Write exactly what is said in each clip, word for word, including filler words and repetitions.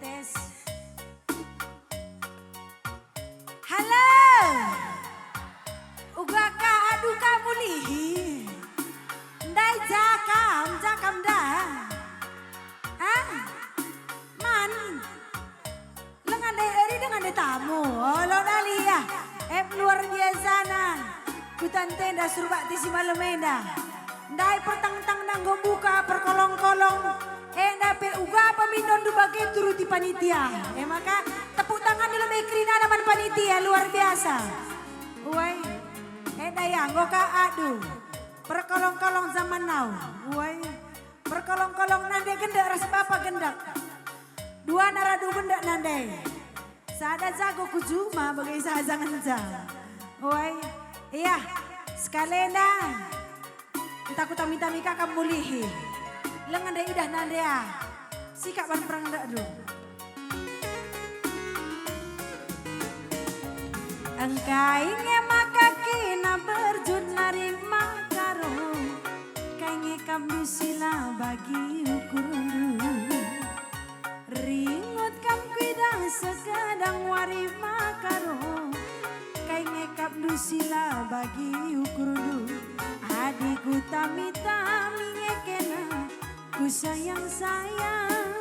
Tes. Halo. Uga ka adu ka mulihi. Ndai ja kam, ja kam nda. Ah? Man. Lengan ndai eri dengan ndai tamu. Oh, lo Dahlia. Em luar biasa na. Kuta ntenda suruh bakti si malem enda. Ndai pertangtang nanggo buka perkolong-kolong, enda pe uga pemindonndu bage turuti panitia. E maka, tepuk tangan dulu me kerina man panitia, luar biasa. Uai, enda ia enggo ka adu. Perkolong-kolong zaman now. Uai, perkolong-kolong nande gendek ras bapa gendek. Duana radu gendek nande. Sada jago ku juma bage saja ngenca. Uai, iya, sekalenda. Ntah kutami-tami ka kam mulihi. Lengan ndai idah nande ah. Sikap ban perang ndakndu. Engkai nge maka kina berjut nari maka ro? Kai nge kapndu si la bagi ukurndu? Ringut kam kuidah sekedang wari maka ro, kai nge kapndu si la bagi ukurndu. Adi kutami-tami nge kena kusayang-sayang,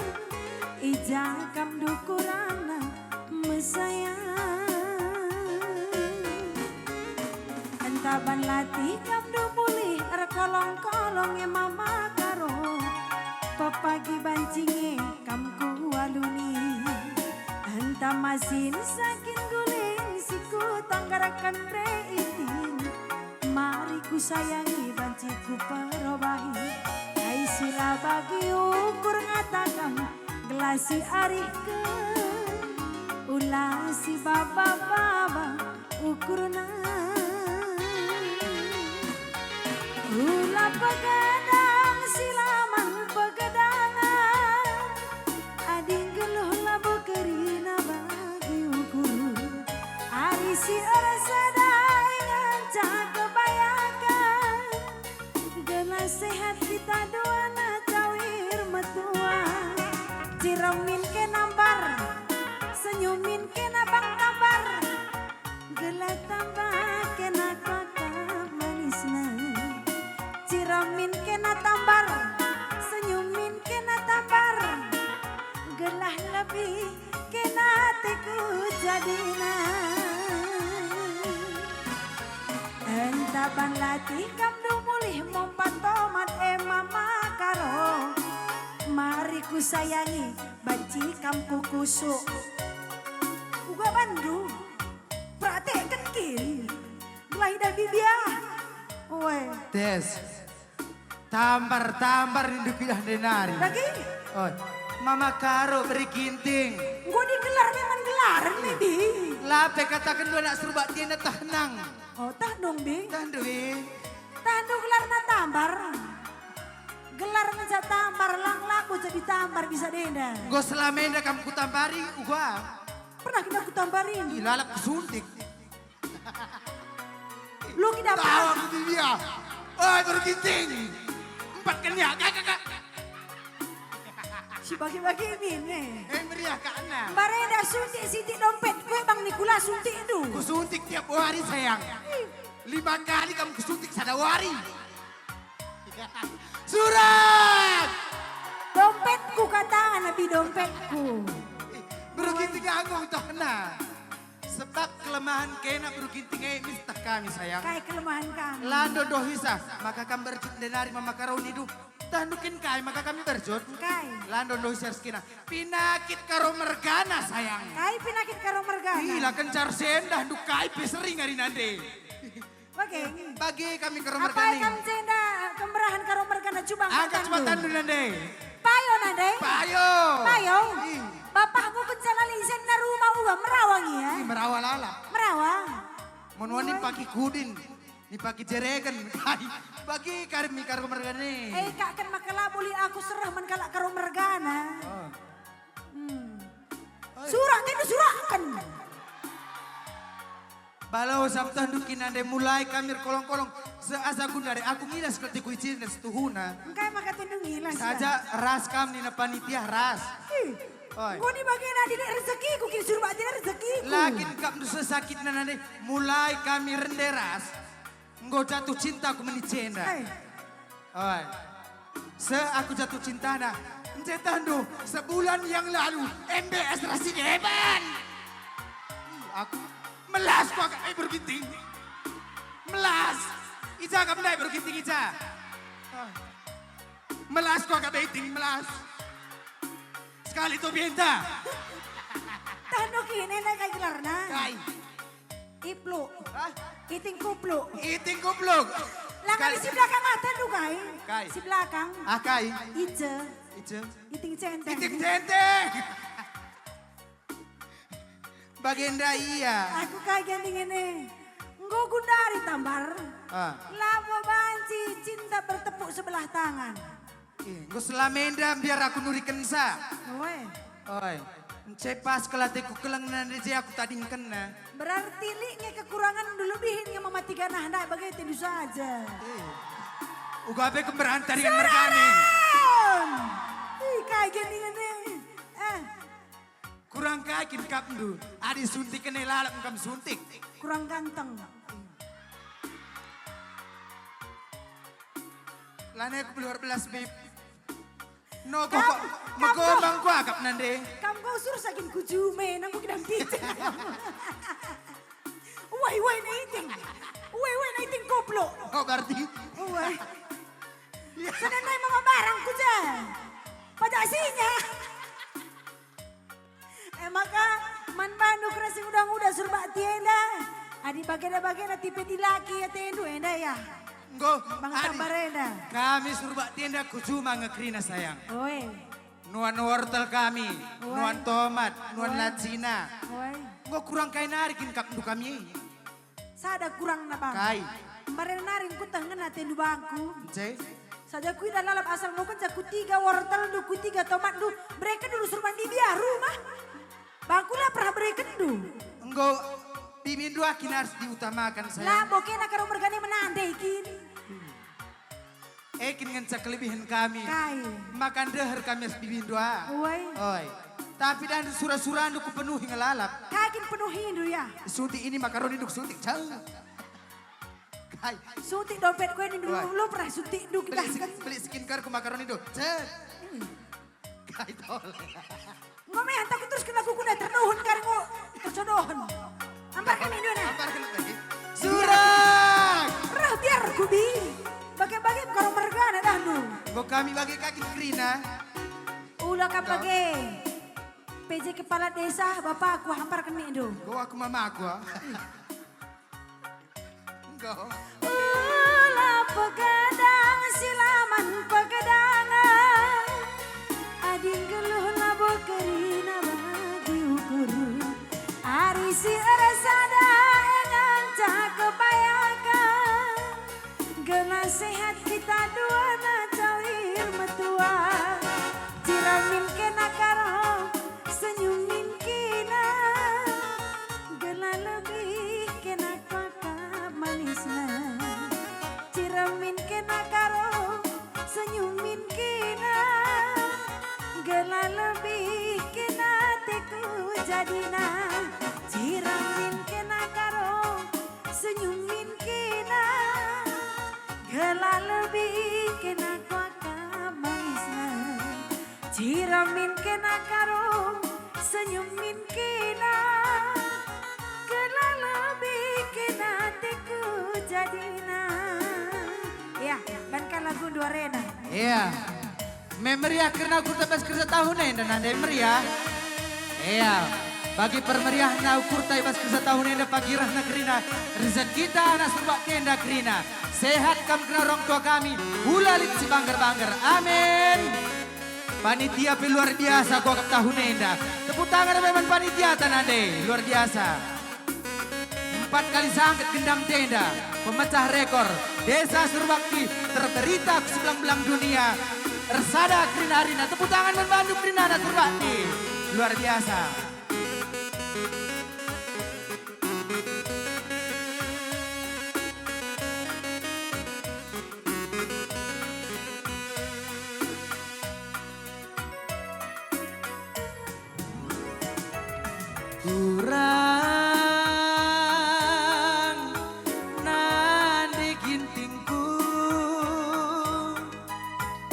i ja kapndu kurangna mesayang. Ntah ban latih kapndu mulih erkolong-kolong e mama karo, pepagi banci nge kam kualuni. Ntah masin sakin guling si kutanggarken bre itin, mari kusayangi banci kuperobahi. Kai si la bagi ukur ngata kam, gelah si arihken, ula si baba-baba ukurna. Ula pegadang si la man pegadangen, adi nggeluh labo kerina bagi ukur. Ari si ersadai ngenca kebayaken, gelah sehat kita duana cawir metua. Ciremin kena mbar, senyumin kena bang tambar, gelah tambah kena kakap manisna. Ciremin kena tambar, senyumin kena tambar, gelah lebih kena ateku jadina. Ntah ban latih kapndu mulih mumpat tomat e mama karo. Mari kusayangi, banci kam kukusuk. Uga banndu. Praktekken kin. Gelah idah bibia. Oe. Tes. Tambar, tambar nindu ku idah ndenari. Dage? Oi. Mama Karo beri Ginting. Enggo digelar memang gelar me, Bi. Lape kataken dua anak serbak tienda tah nang. Oh, tah dong, Bi. Tah dong, Bi. Tah dong gelarna tambar. Gelar ngenca tambar, lang labo jadi tambar bisa denda. Enggo selama enda kam kutambari, uga. Pernah kena kutambari. Ih, lalap kusuntik. Lu kidapet. Tawa ku bibia. Oi, Guru Ginting. Empat kenya. Kak, kak, kak. Si bagi-bagi min, eh. Eh, meriah, Kak Anna. Mbarenda suntik sitik dompet, kue bang Nikula suntik tu. Kusuntik tiap hari, sayang. Ih. Lima kali kamu kusuntik sada wari. Surat! Dompetku kata, nabi dompetku. Guru Ginting anggung tohna. Sebab kelemahan kena Guru Ginting e mistah kami, sayang. Kai kelemahan kami? Lando dohisa, maka kam berjut ndenari mama karoni du. Tah nukin kai maka kami berjut? Kai? Lando dohisa reskina. Pinakit karo mergana, sayang. Kai pinakit karo mergana? Ih, la kencar sendah, ndu kai pe sering ari nande. Bage. Bage kami karo mergana. Apai kam jenda kemerahan karo mergana, cuba angkat cuba tandu nande. Payo nande. Payo. Payo. Ih. Bapakku kenca lalap isenna rumah uga merawa nge ya. Ih, merawa lalap. Merawa. Mun wani paki kudin, ni paki jeregen. Bage kami karo mergana. Eh, kak, kan maka labo lit aku serah man kalak karo mergana. Oh. Hmm. Oi. Surak, tendu surakken. Balo sabtah ndu kin nande mulai kami erkolong-kolong, seasa gundari aku ngilas ketiku icina setuhuna. Engkai maka tendu ngilas, ya? Saja ras kam nina panitia ras. Ih, oi. Enggo ni bagena didik rezekiku kin suruh bak tidak rezekiku. Lakin kap ndu sesakitna nande mulai kami rende ras. Enggo jatuh cinta ku meni cenda. Eh. Oi. Se aku jatuh cintana. Ncetahndu, sebulan yang lalu, M B S ras si deban. Ih, aku melas ku agak, eh, berginting. Melas. Ija kam ndai berginting, ija. Ah. Melas ku agak beting, melas. Sekali tu pinta. Tano kini nai kai gelarna. Kai. Ipluk. Hah? Iting kupluk. Iting kupluk. Lang di si belakang ate ndu kai? Kai. Si belakang. Ah, kai. Ice. Ice. Iting centeng. Iting centeng. Bagenda ia. Aku kai ganding ini. Enggo gundari tambar. Ah. Labo banci cinta bertepuk sebelah tangan. Eh, enggo selamenda mbiar aku nurikensa. Oe. Oi. Ncepas kelateku keleng nande je aku tadingkenna. Berarti lit nge kekurangan dulu bihin nge mematikan ah ndai bage tendu saja. Eh. Uga pe kemberan tarian mergane. Seralam! Ih, kai geni ngene. Eh. Kurang kai kin kapndu, adi suntik kene lalap engkam suntik. Kurang ganteng. Lane aku beluar belas, Bib. No, kok, kok megombang ku akap nande. Kam kau suruh sakin kujume, nang ku kidam pica. Wai, wai, na iting. Wai, wai, na iting koplo. Oh, berarti. Wai. Iya. Senenai mama barang ku je. Pajak singa. E maka, man bandu kerina si nguda-nguda surbak tienda. Adi bagenda-bagenda tipe dilaki atendu enda ya. Enggo, bang adi, tambar enda. Kami surbak tienda ku juma nge kerina, sayang. Oe. Nuan wortel kami, oe, nuan tomat, nuan, oe, lacina. Oe. Enggo kurang kai nari kin kapndu kami. Sada kurangna bang. Kai? Mbarena nari engkuteh ngena atendu bangku. Nce? Saja kuidah lalap asal mukenca kutiga wortelndu, kutiga tomatndu, berekenndu rusur man bibia rumah. Bangku la pernah berekenndu. Enggo, bibindu akin harus diutamakan, sayang. Labo kena karo mergane menande kin. E kin ngenca kelebihen kami. Kai? Makan deher kami as bibindu ah. Uai. Oi. Tapi dan sura-surandu kupenuhi ngelalap. Kai kin penuhindu ya? Suntik ini makaronindu kusuntik. Cau. Kai? Suntik dompet kue nindu. Uai. Lu pernah suntikndu beli kita skin-, beli skincare ku makaronindu. Cet. Hmm. Kai tole. Enggo me hantaku terus kena kuku dah terdohon kari enggo tercodohon. Amparken indu nah. Amparken lagi. Surang. Reh biar kubi. Bage-bage karo mergana dahndu. Enggo kami bage kaki kerina. Ula kam bage. P J Kepala Desa, Bapa, kuhamparken mi'ndu. Enggo aku mamaku, ah. Enggo. Ula pegadang si laman pegadangen, adi nggeluh labo kerina bagi ukur. Ari si ersada e nganca kebayaken. Gelah sehat kita duana cawir metua. Ciramin kena karo senyumin kena. Gelah lebih kena kuakap manisna. Ciramin kena karo senyumin kena. Gelah lebih kena teku jadina. Ciramin kena karo senyumin kena, gelah lebih kena kuakap manisna. Ciramin kena karo senyumin kena, gelah lebih kena teku jadina. Ya, banka lagu dua rena. Iya. Me meriah kerna ukurta i bas kerja tahun enda nande meriah. Ea, bagi permeriahna ukurta i bas kerja tahun enda pagi rehna kerina, rezekita anak serbak enda kerina. Sehat kam kerina orang tua kami, ula lit si bangger-bangger. Amin. Panitia pe luar biasa kuakap tahun enda. Tepuk tangan man panitiata nande, luar biasa. Empat kali sangket gendang tenda, pemecah rekor, Desa Surbakti terberita ku sebelang-belang dunia. Ersada kerina arina, tepuk tangan man bandu kerina anak Surbakti. Luar biasa. Kurang nande gintingku.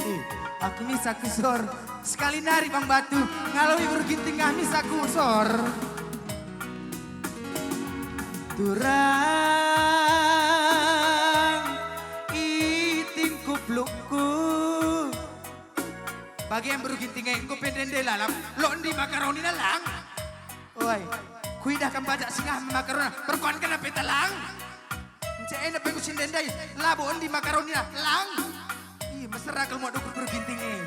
Eh, aku misa kusor. Sekali nari bang batu, ngaloi beru ginting ah misa kusor. Turang itingku pelukku. Bagian beru ginting e, enggo pe ndende lalap, lo endi makaronina lang? Oi, kuidah kam bajak singah makaronina, perkuan kena pe talang. Encek enda pe enggo si ndendai, labo endi makaronina lang. Ih, mesera kal muat ukur beru ginting e.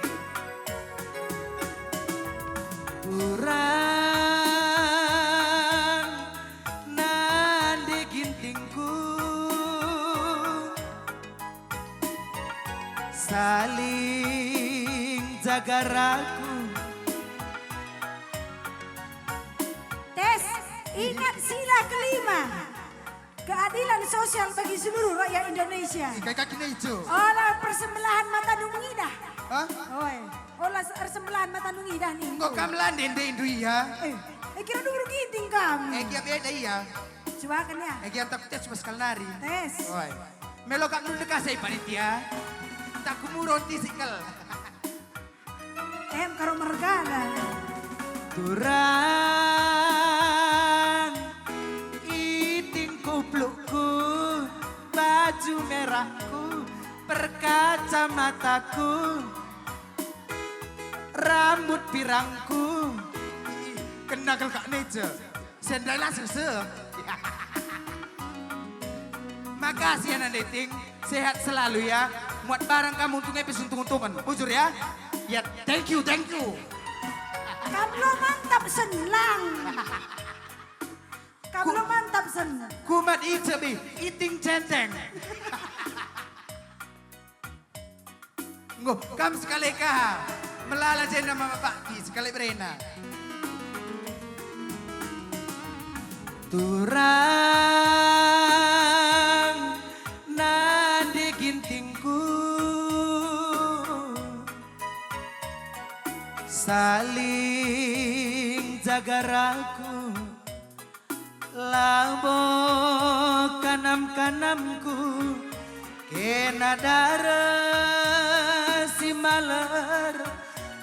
Kurang nande gintingku. Saling jaga raku. Tes, ingat sila kelima. Keadilan sosial bagi seluruh rakyat Indonesia. Ikai kaki na ijo. Ola persembelahan mata nu mengidah. Hah? Oi, ola se-, persembelahan mata nu ngidah nih. Enggo kam la ndende indu ia. Eh, eh, kira dulu ginting kam. Eh, kia beda ia. Coba kan ya. Eh, kia tak tes pas kal nari. Tes. Oi. Melo kak nun dekasai panitia. Tak kumuro tisi kal. Em karo mergana. Turang itingku pelukku, baju merahku, perkaca mataku, rambut pirangku. Kena kal kak neja. Sendai lah sese. Makasih ya Nande Ting, sehat selalu ya. Muat barang kamu untung epis untung-untungen. Bujur ya. Ya, thank you, thank you. Kam lo mantap senlang. Kam Ku- lo mantap sen. Kumat icebi, iting centeng. Enggo, kam sekali ka. Melala jenda mama bakti sekali berena. Turang nande gintingku, saling jaga raku. Labo kanam-kanamku kena dareh si maler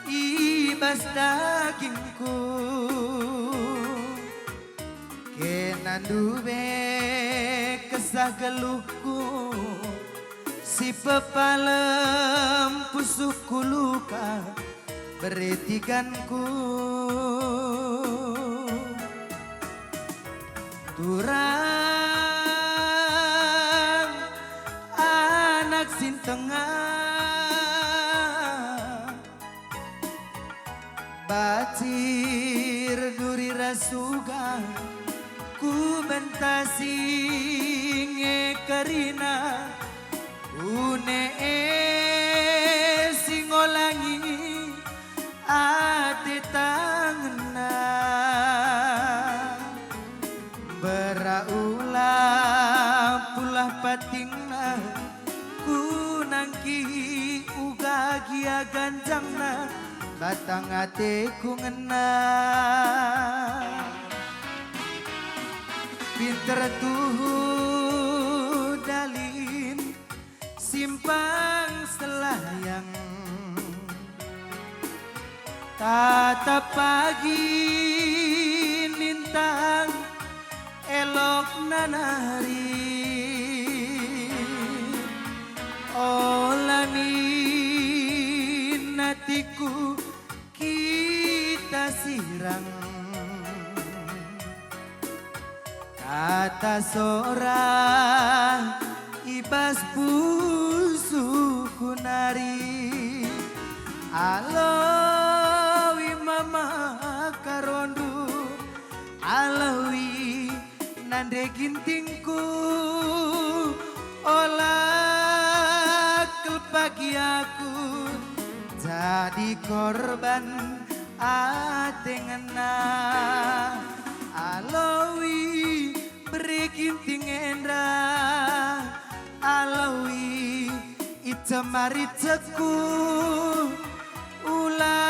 i bas dagingku. Kena ndube kesah geluhku si pepalem pusuhku luka beretiganku. Turang anak si tengah, bacir duri ras uga, ku bentasi nge kerina, une e si ngolangi ate tangenna. Mbera ula pulah patingna, ku nangki uga gia ganjangna, batang ateku ngena. Pinter tuhu dalin, simpang selayang. Tatap pagi nintang elokna nari. Ola min atiku kita sirang. Kata sora i bas pusuhku nari, alowi mama karondu, alowi nande gintingku, ola kal pagi aku jadi korban ate ngena. Alowi bere ginting enda, alowi icemari ceku, ula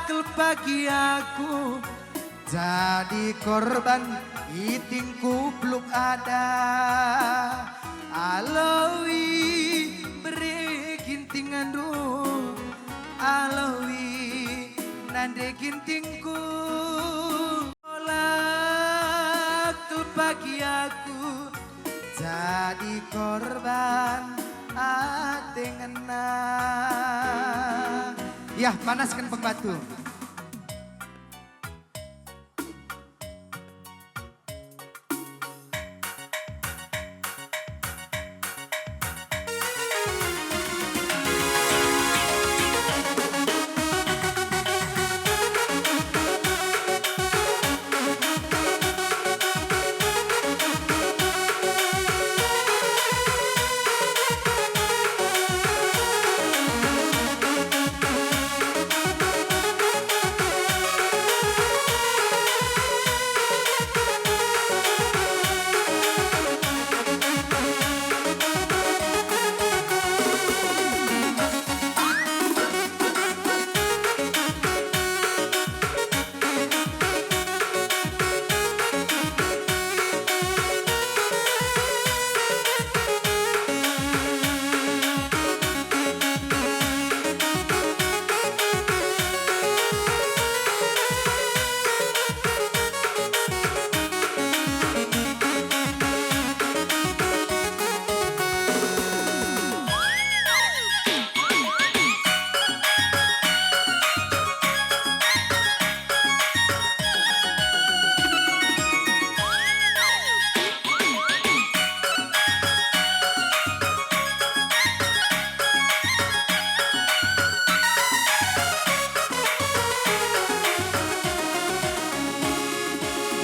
kal pagi aku jadi korban itingku peluk ada. Alowi bere ginting andu, alowi nande gintingku. Ola kal pagi aku jadi korban ate ngena. Yah, panasken pengbatu.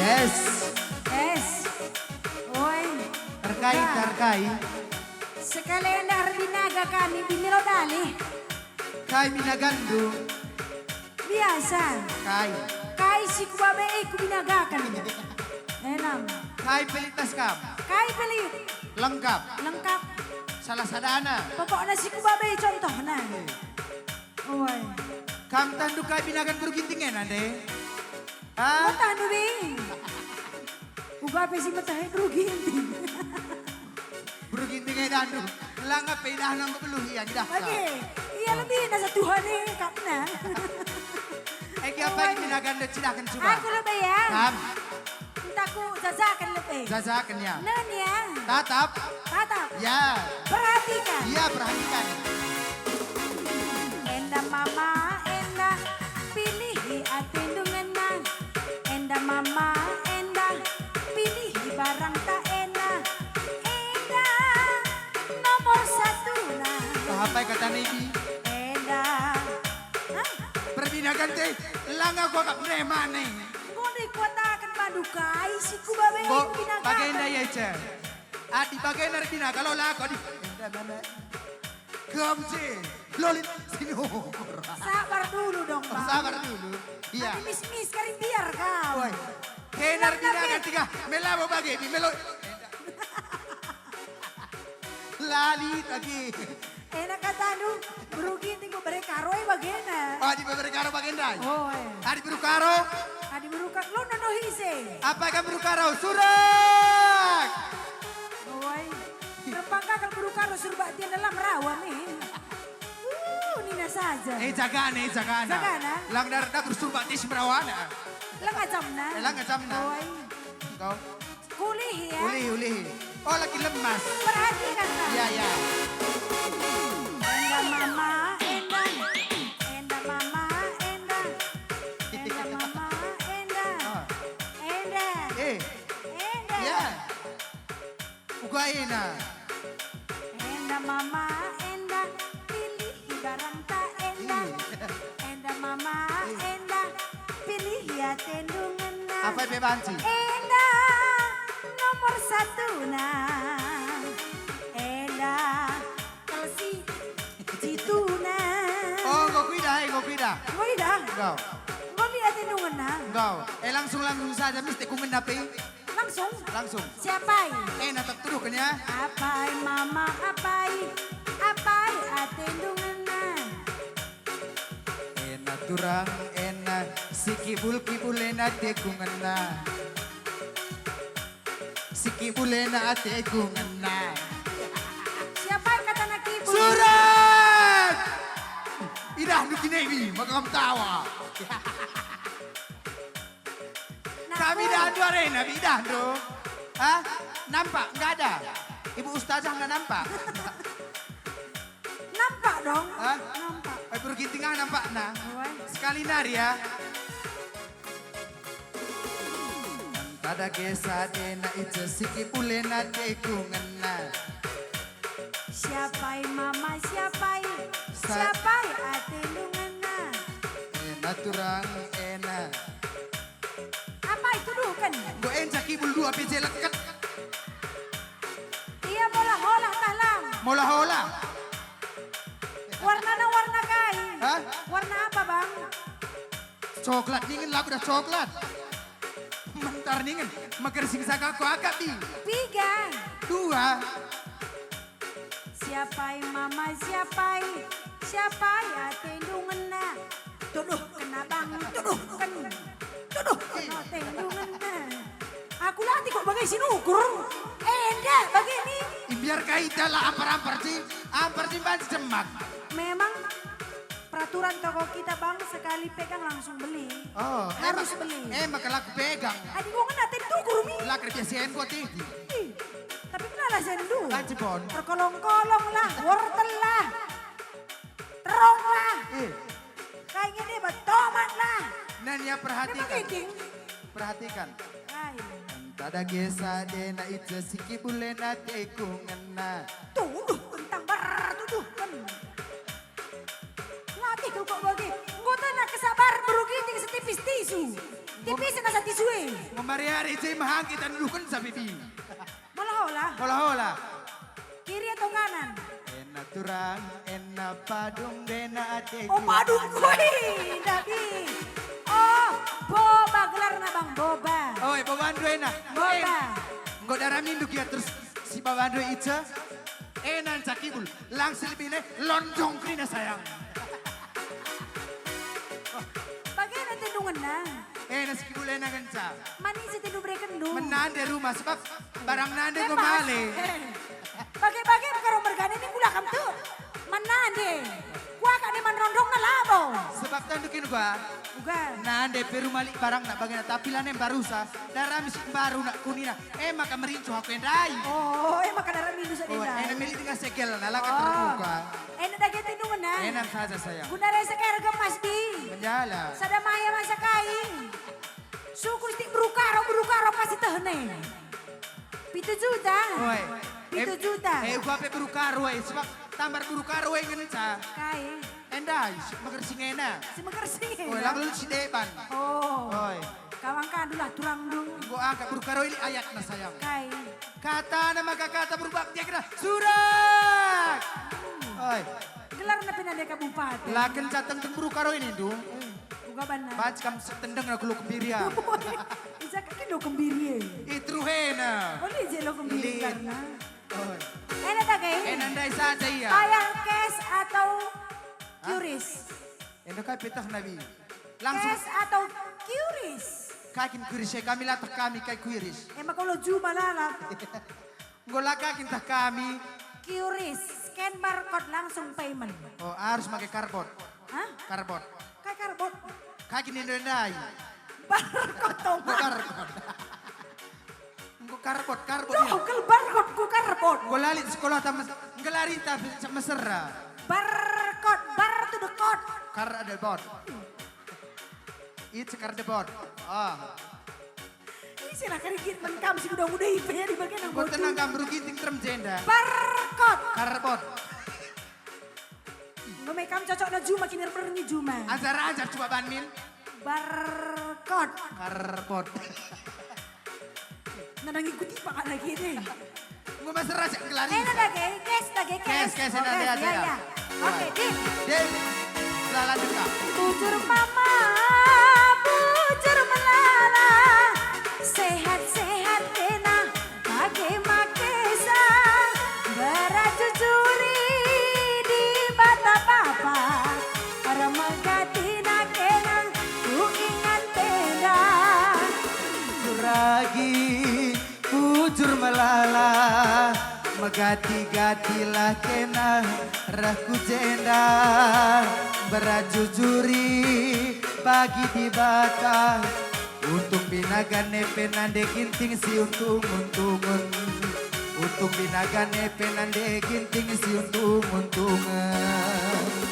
Yes. Yes. Oi. Terkait, Ka. Terkait. Sekali enda erbinaga kami di Milo Dali. Kai binagandu? Biasa. Kai? Kai si kubabe e kubinagaken. Enam. Kai pelit tas kam? Kai pelit. Lengkap. Lengkap. Salah sadana. Pokokna si kubabe contohna. Oi. Kam tandu kai binagan beru ginting enda, nde? Ha? Matahndu, Bing. Uga pe si meteh e beru ginting. Beru ginting e dandu. Langa pe idahna enggo beluh ia, idahta. Oke. Ia lebihna satuhana e, kapna. Egi apa ini binagan cidahken cuba? Aku lebe ya. Kam. Ntah kujajaken lebe. Jajaken ya. Nen ya. Tatap. Tatap. Ya. Perhatikan. Ya, perhatikan. Enda mama, enda pilihi atendu ngena. Enda mama, enda Barang tak enda, enda nomor satuna. Apa kata Nabi? Enda. Hah? Perbinakan te, langa kuakap ne mane. Enggo deh kuataken bandu kai si kubabe. Bo, perbinakan. Bagenda ya, Ica. Adi bagenda erbina, kalau lako di. Enda mane. Kam je, lolit sinukur. Sabar dulu dong, Bang. Sabar dulu. Iya. Adi mis-mis kari biar kam. Woi. Kena erbina kan tiga, melabo bage, bi melo. Lali tagi. Enak katandu, beru Ginting ku bere karo e bagena. Oh, di bere karo bagenda. Oh, eh. Adi beru karo? Adi beru karo, lo nono hise. Apa kan beru karo? Surak! Oi, rempang kakal beru karo suruh bak tian dalam rawa me. Uh, nina saja. Eh, jagana, eh, jagana. Jagana? Lang darat dapur suruh bak tis merawana. Lang acamna. Eh, lang acamna. Oi. Kau? Ulih, ya. Ulih, ulih. Oh, lagi lemas. Perhatikan, Bang. Ya, ya. Enda mama, enda. Enda mama, enda. Enda mama, enda. Ah. Enda. Eh. Enda. Ya. Uga ena. Enda mama, enda, pilih barang tak enda. Ih. Enda mama, ih, enda, pilih atendu ngena. Apa pe banci? Enda nomor satuna. Enda kal si situna. Oh, enggo kuidah, eh, enggo kuidah. Enggo idah? Enggo. Enggo liat atendu ngena? Enggo. Eh, langsung, langsung saja, mesti ku ngena pe. Langsung? Langsung. Siapai? Ena tak tuduhken ya. Apai mama apai, apai atendu ngena. Ena turang ena, si kibul-kibul ena ateku ngena. Si kibul ena ateku ngena. Siapai katana kibul? Surat! Idahndu kinebi, maka kam tawa. Nah, kami ku- dahndu arena, bi idahndu. Hah? Nampak? Nggak ada. Ibu ustazah nggak nampak? Nampak dong. Hah? Nampak. Eh, beru Ginting ah nampakna. Oi. Sekali nari ya. Tada kesa dena ica siki bule na teku ngena. Siapai mama, siapai? Sa- Siapai atendu ngena? Ena turang, ena. Apai tuduhken? Enggo enca kibul dua pe je leket. Ia mola-ola tah lang? Mola-ola. Warnana warna kai? Hah? Warna apa, Bang? Coklat ningen, lagu dah coklat. Mentar ningen, megersing saga ko akap di. Piga? Dua. Siapai mama, siapai? Siapai atendu ngena? Tuduhken abang, tuduhken. Tuduhken atendu ngena. Aku latih kok bagai si nukur. Enda bage ni. Imbiar kai ita la ampar-ampar si, ampar si banci jemak. Memang peraturan toko kita, Bang, sekali pegang langsung beli. Oh, harus beli. Eh, maka laku pegang. Adi gua ngena tentu kurumi. La kerja sen gua titi. Ih, tapi kenapa sendu? Banci bon. Terkolong-kolong lah, wortel lah, terong lah. Eh. Kai ngene betoman lah. Nan ya perhatikan. Memang giging. Perhatikan. Kai. Tada kesa dena ica siki bule na teku ngena. Tuduh tentang bar, tuduhken. Latih kau kok bagi. Enggo tena kesabar beru Ginting setipis tisu. Tipis asa tisu e. Memari-ari je mahang kita nuduhken sabibi. Mola-ola. Mola-ola. Kiri atau kanan? Ena turang, ena padung, dena ateku. Oh, padung kui, ndabi. Oh, boba gelarna, Bang, boba. Oi, bobandu ena. Boba. Eh, enggo dara mindu gia terus si babandu ica. Ena nca kibul, lang si lebine lonjong kerina sayang. Bagena tendungenna. Ena si kibul ena ngenca. Mani si tendu berekenndu. Menande rumah sebab barang nande enggo male. Bage-bage karo mergane ni kula kam tu. Menande. Kuakap ni man rondongna labo. Sebab tandu kin gua. Uga. Nande pe rumah lit barangna bagena tapi la nem barusa. Darami si mbaru nak kunina. E maka merincuh aku ndai. Oh, e maka darami rusak ndai. Ena meli denga segelna, la ka terbuka. Ena dage tendungenna. Ena saja sayang. Guna resa kai ergemas bi. Menjala. Sada maya masa kai. Syukur sitik berukaro, berukaro pasti tehne. Pitu juta. Oi. Pitu juta. Eh, gua pe buru karo, eh, sebab tambar buru karo, eh, ngenca. Kai? Enda, si megersing ena. Si megersing ena. Oi, lang lu si deban. Oh. Oi. Kawang kandu lah, turang du. Gua angkat buru karo ini ayatna, sayang. Kai? Katana maka kata berubah, dia kena surak. Oi. Gelarna pe nande kabupaten. La kenca tengteng buru karo ini, du. Uga banna. Banci kam setendeng aku lo kembiri, ya. Ija kaki lo kembiri, eh. Itu ruhena. Oli je lo kembiri karena. Oh. Ena tak, eh? Ena ndai saja, iya. Payah cash atau QRIS? Enda kai petah Nabi. Langsung. Cash atau QRIS? Kakin QRIS, eh, kami latah kami kai QRIS. Emang kalau juma lalap. Enggo la kakin tah kami. QRIS, scan barcode langsung payment. Oh, harus pakai karbot. Hah? Karbot. Kai karbot? Kakin Indo ndai. Barcode toh, Mak. Barcode. Enggo karbot, karbot. Tuh, iya. Kel barcode ku karbot. Enggo la lit sekolah ta mes-, enggo la lit ta mesera. Barcode, bar to the code. Kar ada bot. It's kar the bot. Ah. Ise lah kerigit men kam si udah-udah ipe ya di bagian. Enggo tenang kam, beru Ginting terem jenda. Barcode. Karbot. Enggo me kam cocok na juma kini berngi juma. Ajar-ajar coba ban min. Barcode. Karbot. Nah, nang ikuti pak lagi deh. Enggo mesera sik ngelari. Ena dage, cash dage, cash. Cash, cash, oh, ena cash, dia, ya, dia. Ya. Oke, Din. Din, la lanjut, Kak. Bujur mama, bujur melala, sehat-sehat kena, make-make sa, berajujuri Dibata Bapa, ermegatina kena, ku ingan tenda. Suragi. Bujur melala, megati-gatilah kena reh ku jenda, berajujuri bagi Dibata. Untung binagane pe nande Ginting si untung-untungen. Untung binagane pe nande Ginting si untung-untungen.